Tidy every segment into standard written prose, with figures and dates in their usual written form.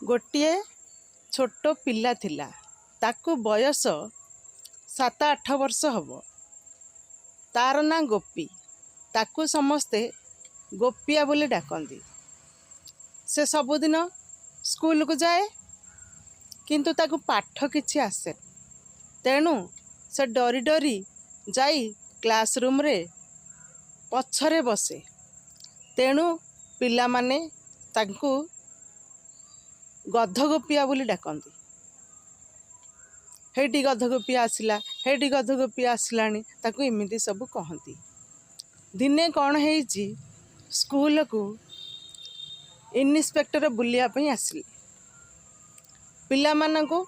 ଗୋଟିଏ ଛୋଟ ପିଲା ଥିଲା। ତାକୁ ବୟସ 7-8 ବର୍ଷ ହେବ। ତାର ନାଁ ଗୋପୀ। ତାକୁ ସମସ୍ତେ ଗୋପିଆ ବୋଲି ଡାକନ୍ତି। ସେ ସବୁଦିନ ସ୍କୁଲକୁ ଯାଏ, କିନ୍ତୁ ତାକୁ ପାଠ କିଛି ଆସେନି। ତେଣୁ ସେ ଡରି ଡରି ଯାଇ କ୍ଲାସ୍ ରୁମ୍ରେ ପଛରେ ବସେ। ତେଣୁ ପିଲାମାନେ ତାଙ୍କୁ ଗଧ ଗୋପିଆ ବୋଲି ଡାକନ୍ତି। "ହେଇଟି ଗଧ ଗୋପିଆ ଆସିଲା, ହେଇଟି ଗଧ ଗୋପିଆ ଆସିଲାଣି", ତାକୁ ଏମିତି ସବୁ କହନ୍ତି। ଦିନେ କ'ଣ ହେଇଛି, ସ୍କୁଲକୁ ଇନ୍ସପେକ୍ଟର ବୁଲିବା ପାଇଁ ଆସିଲେ। ପିଲାମାନଙ୍କୁ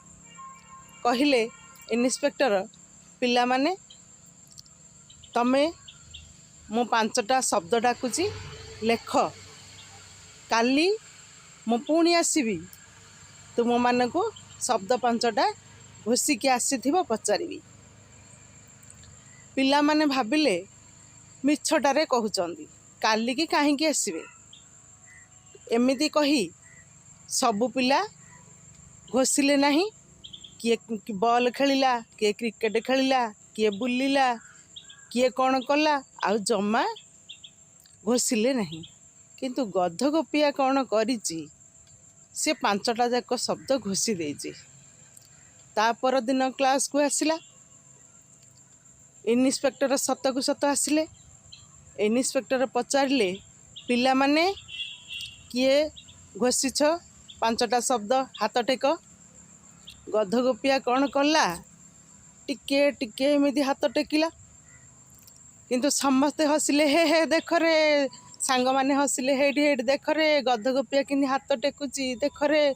କହିଲେ ଇନ୍ସପେକ୍ଟର, "ପିଲାମାନେ, ତମେ ମୁଁ ପାଞ୍ଚଟା ଶବ୍ଦ ଡାକୁଛି, ଲେଖ। କାଲି ମୁଁ ପୁଣି ଆସିବି, ତୁମମାନଙ୍କୁ ଶବ୍ଦ ପାଞ୍ଚଟା ଘୋଷିକି ଆସିଥିବ, ପଚାରିବି।" ପିଲାମାନେ ଭାବିଲେ ମିଛଟାରେ କହୁଛନ୍ତି, କାଲିକି କାହିଁକି ଆସିବେ? ଏମିତି କହି ସବୁ ପିଲା ଘୋଷିଲେ ନାହିଁ। କିଏ ବଲ୍ ଖେଳିଲା, କିଏ କ୍ରିକେଟ ଖେଳିଲା, କିଏ ବୁଲିଲା, କିଏ କ'ଣ କଲା, ଆଉ ଜମା ଘୋଷିଲେ ନାହିଁ। କିନ୍ତୁ ଗଧ ଗୋପିଆ କ'ଣ କରିଛି? ସେ ପାଞ୍ଚଟା ଯାକ ଶବ୍ଦ ଘୋଷି ଦେଇଛି। ତା ପରଦିନ କ୍ଲାସ୍କୁ ଆସିଲା। ଇନ୍ସପେକ୍ଟର ସତକୁ ସତ ଆସିଲେ। ଇନ୍ସପେକ୍ଟର ପଚାରିଲେ, "ପିଲାମାନେ, କିଏ ଘୋଷିଛ ପାଞ୍ଚଟା ଶବ୍ଦ? ହାତ ଟେକ।" ଗଧ ଗୋପିଆ କ'ଣ କଲା? ଟିକେ ଟିକେ ଏମିତି ହାତ ଟେକିଲା। କିନ୍ତୁ ସମସ୍ତେ ହସିଲେ, "ହେ ହେ, ଦେଖରେ।" ସାଙ୍ଗମାନେ ହସିଲେ, "ହେଇଠି ହେଇଠି, ଦେଖରେ, ଗଧ ଗୋପିଆ କେମିତି ହାତ ଟେକୁଛି, ଦେଖରେ।"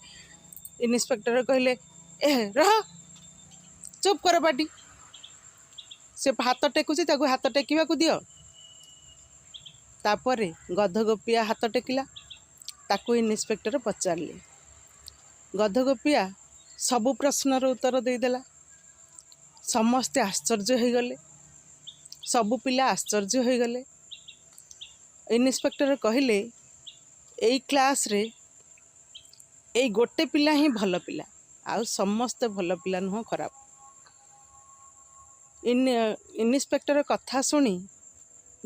ଇନ୍ସପେକ୍ଟର କହିଲେ, "ଏ ରହ, ଚୁପ୍ କର ପାଟି। ସେ ହାତ ଟେକୁଛି, ତାକୁ ହାତ ଟେକିବାକୁ ଦିଅ।" ତାପରେ ଗଧ ଗୋପିଆ ହାତ ଟେକିଲା। ତାକୁ ଇନ୍ସପେକ୍ଟର ପଚାରିଲେ। ଗଧ ଗୋପିଆ ସବୁ ପ୍ରଶ୍ନର ଉତ୍ତର ଦେଇଦେଲା। ସମସ୍ତେ ଆଶ୍ଚର୍ଯ୍ୟ ହୋଇଗଲେ। ସବୁ ପିଲା ଆଶ୍ଚର୍ଯ୍ୟ ହୋଇଗଲେ। ଇନ୍ସପେକ୍ଟର କହିଲେ, "ଏଇ କ୍ଲାସ୍ରେ ଏଇ ଗୋଟେ ପିଲା ହିଁ ଭଲ ପିଲା, ଆଉ ସମସ୍ତେ ଭଲ ପିଲା ନୁହଁ, ଖରାପ।" ଇନ୍ସପେକ୍ଟର କଥା ଶୁଣି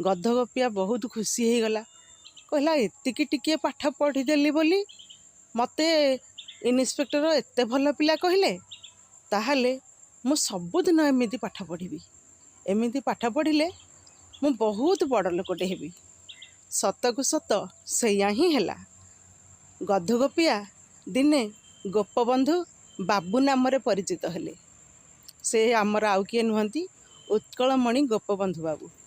ଗଧ ଗୋପିଆ ବହୁତ ଖୁସି ହେଇଗଲା। କହିଲା, "ଏତିକି ଟିକିଏ ପାଠ ପଢ଼ିଦେଲି ବୋଲି ମୋତେ ଇନ୍ସପେକ୍ଟର ଏତେ ଭଲ ପିଲା କହିଲେ। ତାହେଲେ ମୁଁ ସବୁଦିନ ଏମିତି ପାଠ ପଢ଼ିବି। ଏମିତି ପାଠ ପଢ଼ିଲେ ମୁଁ ବହୁତ ବଡ଼ ଲୋକଟେ ହେବି।" ସତକୁ ସତ ସେଇଆ ହିଁ ହେଲା। ଗଧ ଗୋପିଆ ଦିନେ ଗୋପବନ୍ଧୁ ବାବୁ ନାମରେ ପରିଚିତ ହେଲେ। ସେ ଆମର ଆଉ କିଏ ନୁହନ୍ତି, ଉତ୍କଳମଣି ଗୋପବନ୍ଧୁ ବାବୁ।